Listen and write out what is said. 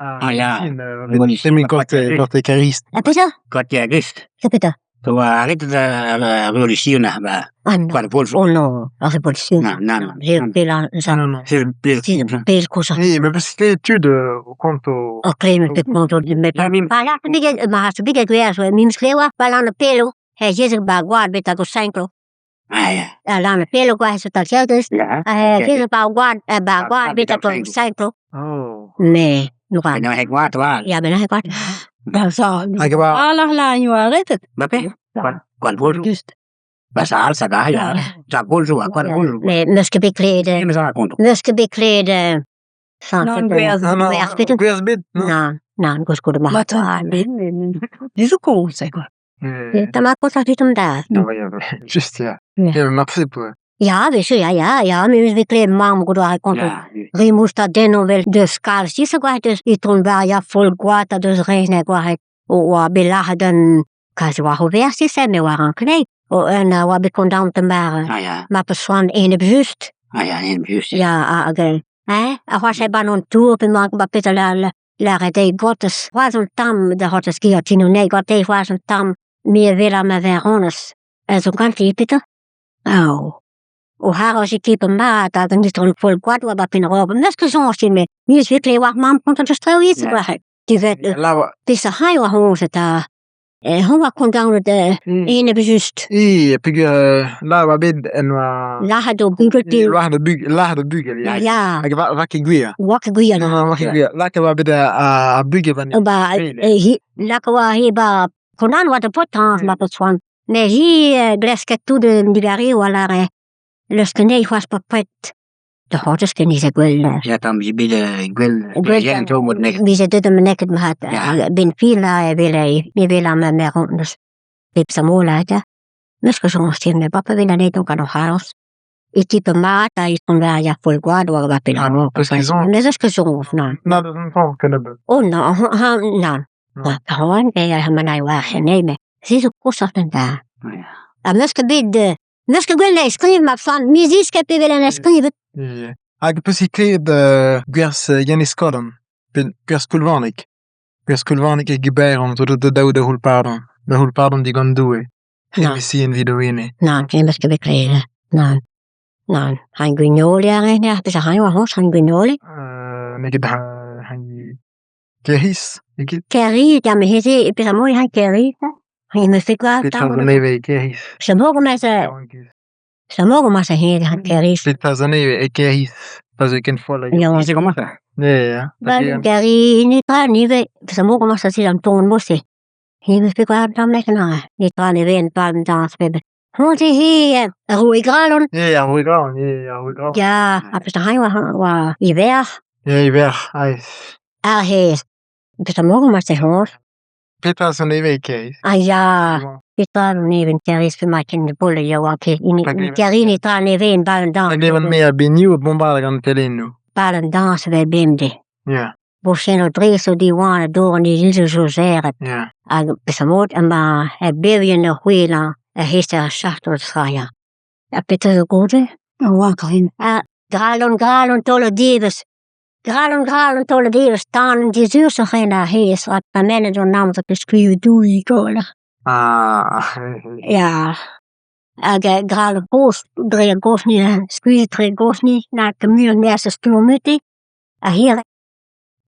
Ah ya. Tremen gant Kerist. Ha petra? Gant Kergrist. Ha petra? To oa arretet ar revolution ar ba Ah non. Koad Volz. Oh non, ar revolution. Non, non, non. Non, non. Pezh kozh. Oui, mais parce que tud o konto... O klevet pep konto met ma biget gwerz memes klewa pa lan pelo he jezeg ba gwad bet go senklo. Ah ya. A lan pelo gwa so tal shelters. Ya. He jezeg ba gwad ba gwad bet go senklo. Oh. Ne, no No he gwad oa. Ya ben he gwad. Da zo. Hag e oa... Al ar la ioa arretet. Ba pe? Koad Volz. Just. Ba sa al sa da ya. Sa Volz oa, Koad Volz. Ne, neus ket bet klevet. Neus a konto. Neus ket bet klevet. Nann, gwerz. Non, non, Gwerz bet. Gwerz bet, non. Nann, nann, koulskoude ma. Ma ta, ben, zo kozh, quoi. Ta ma kozh ar tutum da. Just, ya. Ya. Ya, marse po. Ya, a-wechoù, ya, ya, ya, me 'meus bet klevet mamm goude ar konto. Ya. Rimous ta denno 'vel deus kalz 'giz gwaz deus Itron Varia Folgoad ha deus Rezneg war o oa bet lâret un kalz war o versi-se me oar an kleiz. O un a oa bet kondaonet mar Ah ya. ma peus c'hoant enep just. Ah ya, enep just. Ya, hag hein, ha c'hoazh e ban an tour pe ma ba pezh a lâret dezhi gotez. C'hoazh an tamm da c'hortoz guillotine anezhi gante c'hoazh an tamm me a wel ma verronez. A zo ganti petra? Oh. O c'haroz e keep mat hag an itron Folgoad oa ba penn-raok. N'eus ket soñj din-me. Me eus bet klevet war mamm kontant eus traoù ivez, Ya. war. Divet La peseurt c'hañ oa hoñzet ha hoñ oa kondaonet enep just. I, peogwir la oa bet en oa... Lâret o bugel te. Lâret o bugel, lâret o bugel, ya. Ya, Hag va, va ket gwir. oa ket gwir. Non, non, va ket gwir. Lakaet oa bet ar bugel war Ba, Bele. hi, lak oa hi ba, konan oa da potañs ma peus c'hoant. Mais hi glaske tout an digarezioù a lâre leus ket anezhi c'hoazh bepred. Da c'hortoz ken ez a gwell. Ya tamm bet gwell Gwell gwell to mod nek. Vije deuet am neket mat. Ya. Ben fil a evel me vel am mer neus pep samola eta. Neus ket soñj din me bapa vel anezhi donc an c'haroz. E tipe mat a itron Varia Folgoad oa ba penn-raok. Peus ket soñj? Neus eus ket soñj, nann. Na, deus an tamm kennebeut. Oh non, nann. Non. Ha ha ma na oar anezhi met se zo koshoc'h d'an da. Ya. Ha neus ket bet neus ket gwell skriv ma fan miziz ket pe vel an skrivet. Ya. Hag peus ket klevet gwerz Yannis Kodan, pe gwerz Skolvanig. Gwerz Skolvanig e Giberon zo da daou da c'houl pardon. Da c'houl pardon digant Doue. Nann. Evesi en video ene. Nann, ken meus ket bet klevet. Nann. Nann. Han Gwennole a ren ar pezh a raio ar c'hoñs, Han Gwennole. N'eo ket han Kerris, n'eo ket? Kerri, ya me heze, e pezh a moe han Kerri. Han me fait quoi? Petra zo nevez e Kerris? Samor ma sa, samor ma sa heze han Kerri. Petra zo nevez e Kerris? Pa zo ken foll hag... Ya, Se komañ ça? Ya, Ba, Kerri, netra nevez, samor ma sa se an ton mo-se. He me fait quoi tamm nek an Netra nevez en palm dañs peb. Hon se he, ar roue Gralon. Ya, ar roue Gralon, ya, ar roue Gralon. Ya, ha pezh a raio oa, oa iver. Ya, iver, aes. Ar hez. Pezh a mor ma se hon. Petra zo nevez e Kerris? Ah ya, petra zo nevez en Kerris pe ma ken bol ya oa ket. Pa glevan- Kerri netra nevez en bal Pa dañs. glevan me a benioù o bombard gant telennoù. Bal dañs evel bemdez. Ya, Bochen o dres o diwan a dor an iliz zo zerret. ya. Hag pezh a mod ema e bevien ur c'hwelañ a hest ar chart o tra Ha petra zo goude? Oa karin. Ah, gralon, gralon, taol o devezh. Gralon, gralon, taol o devezh, tan an dizurzh oc'h en ar hez, rak tremenet an amzer pe skuilh douilh goler. Ah, Ya. Hag gralon kozh, dre ar gozhni, skuizhet dre ar gozhni, na ket muioc'h nerzh a stourmete. Ha hir.